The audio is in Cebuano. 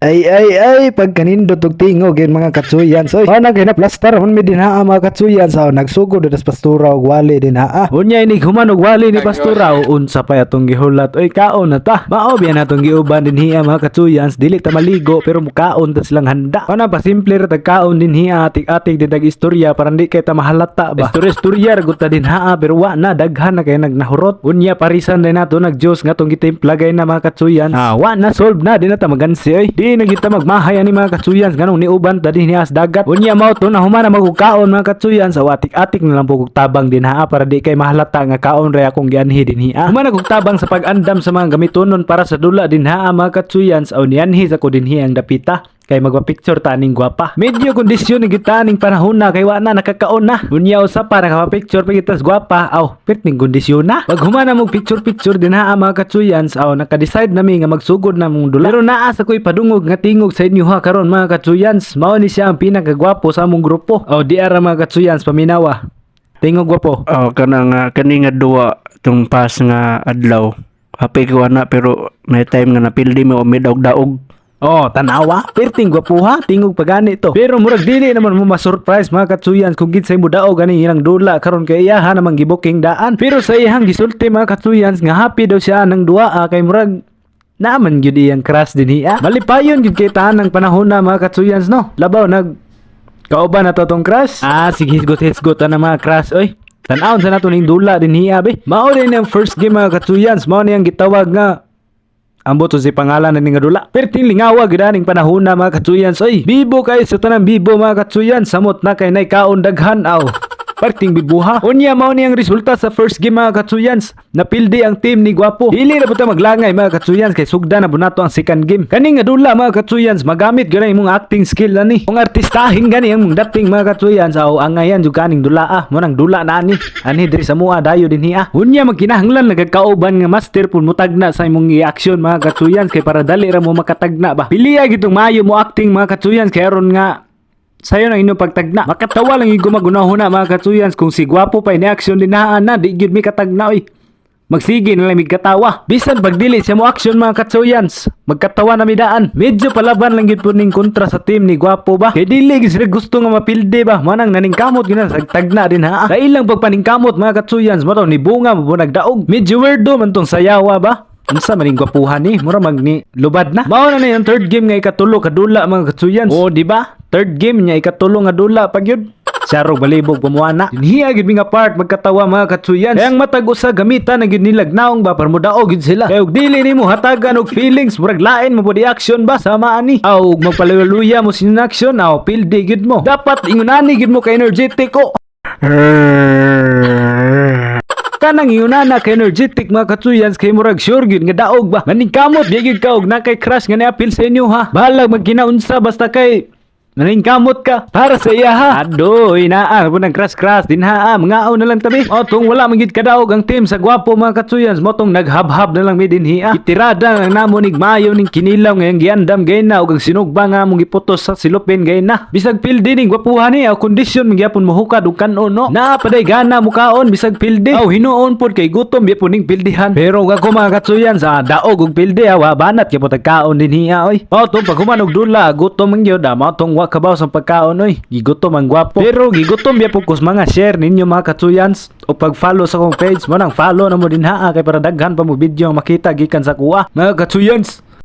Ay ay ay, pagkanindot og tingog yun, mga katsuyan. So, ana kay na plastar man mi dinha, mga katsuyan, sa nagsugod das pastura og wali dinha. Unya inig human og wali ni pastura o unsa pa atong gihulat oy, kaon na ta. Mao biya natong giuban dinhi, mga katsuyans, dili ta maligo pero mukaon ta silang handa. Ana pa simple ra tag kaon dinhi, atik-atik din tag istorya para di kay ta mahalata ba. Istorya istorya ra gud ta dinha pero wa na daghan na kay nagnahurot. Unya parisan din nato nag juice nga tong gitimpla gay na, mga katsuyan. Ah, wa na, solve na, di na ta magansi oy. Di na kita magmahay ani, mga katsuyans, nganong niuban ta dinhi sa dagat. Unya mao to na human na magugkaon, mga katsuyan, sa atik-atik na lang po kog tabang dinha para di kay mahalata nga kaon ra akong gianhi dinhi. Human na kog tabang sa pag-andam sa mga gamitonon para sa dula dinha, mga katsuyans, aw nianhi sa ko dinhi ang dapita kay magpa-picture ta aning gwapa. Medyo kondisyon ni kita aning panahon na kay wa na nakakaon na. Unya usa pa nakapa-picture pa kita sa gwapa. Aw, perting kondisyon na. Pag humana mo picture picture dinha, mga katsuyans, aw naka-decide nami nga magsugod na mong dula. Pero naa sa ko'y padungog nga tingog sa inyo ha karon, mga katsuyans. Mao ni siya ang pinakagwapo sa among grupo. Aw, di ara, mga katsuyans, paminawa. Tingog gwapo. Oh, kana nga kani nga duwa tong pas nga adlaw. Happy ko ana pero may time nga napildi mo og daog daog. Oh, tanawa. Perting gwapuha, tingog pagani to. Pero murag dili naman mo ma-surprise, mga katsuyan, kung ginsay mo daog ani ilang dula karon kay iyaha namang gibuking daan. Pero sa iyang gisulti, mga katsuyans, nga happy daw siya ng duwa kay murag naaman gyud iyang crush dinhi. Malipayon gyud kay tahan ng panahon na, mga katsuyans, no. Labaw nag kauban na to tong crush. Ah, sige, hisgot hisgot na mga crush oy. Tan-awon sa nato ning dula dinhi be. Mao din ang first game, mga katsuyans, mao niyang gitawag nga ambot si pangalan na nga dula. Perting lingawa gid aning panahon na, mga katsuyans oy. Bibo kay sa tanang bibo, mga katsuyans, samot na kay nay kaon daghan aw. Parting bibuha. Unya mao ni ang resulta sa first game, mga katsuyans. Napildi ang team ni Gwapo. Dili na buta maglangay, mga katsuyans, kay sugda na bunato ang second game. Kani nga dula, mga katsuyans, magamit gyud ang imong acting skill ani. Kung artistahin gani ang mong dating, mga katsuyans, aw angayan jud kaning dula ah. Mo nang dula na ani. Ani diri sa mua dayo dinhi ah. Unya magkinahanglan nagkauban nga master pud mutagna sa imong i-action, mga katsuyans, kay para dali ra mo makatagna ba. Piliya gitong maayo mo acting, mga katsuyans, kay aron nga sayo nang inyong pagtagna. Makatawa lang yung gumagunahuna, mga katsuyans, kung si Gwapo pa ni action dinhaan na, di gyud mi katagna oy. Magsige na lang mig katawa. Bisan pagdili siya mo action, mga katsuyans, magkatawa na midaan. Medyo palaban lang gyud po ning kontra sa team ni Gwapo ba. Kay dili gyud sila gusto nga mapildi ba. Manang naningkamot gyud na tagna din ha. Sa ilang pagpaningkamot, mga katsuyans, mo ni bunga mo nagdaog. Medyo weirdo man tong sayawa ba. Unsa man ning gwapuhan ni? Mura mag ni lubad na. Mao na yung third game nga ikatulo kadula, mga katsuyans. Oh, di ba? Third game niya ikatulo nga dula pag yun. Saro balibog pamuana. Dinhiya gid mi nga part magkatawa, mga katsuyans. Kaya ang matag usa gamitan na gid nilag naong ba para modaog gid sila. Kay og dili nimo hatagan og feelings, murag lain mo pud action ba sama ani. Aw ug magpaluya mo sin action, aw pildi gid mo. Dapat ingunani gid mo ka energetic ko. Kanang ingunana ka energetic, mga katsuyans, kay murag sure gyud nga daog ba. Maningkamot di gyud ka og na kay crush nga niapil sa inyo ha. Bahalag magkinaunsa basta kay naningkamot ka para sa iya ha. Adoy naa po nang crush crush din ha. Mga na lang tabi. O tong wala man gyud kadaog ang team sa gwapo, mga katsuyans, mo tong naghabhab na lang mi dinhi ah. Itirada lang namo nig mayo ning kinilaw ngayong giandam gay na ug ang sinugba nga among giputos sa silupin gay na. Bisag pildi ning gwapuhan ni aw kondisyon man gyapon mohukad og kanon no. Naa paday gana mukaon bisag pildi. Aw hinuon pod kay gutom gyapon ning pildihan. Pero ug ako, mga katsuyans, daog og pildi ah, wa banat gyapon tagkaon dinhi ah oy. Mao tong pag human og dula gutom man gyud ah, mao tong wa kabaw sa pagkaon oy. Gigutom ang gwapo. Pero gigutom biya po kus mga share ninyo, mga katsuyans, o pag-follow sa akong page mo nang follow na mo din ha kay para daghan pa mo video ang makita gikan sa kuha. Mga katsuyans.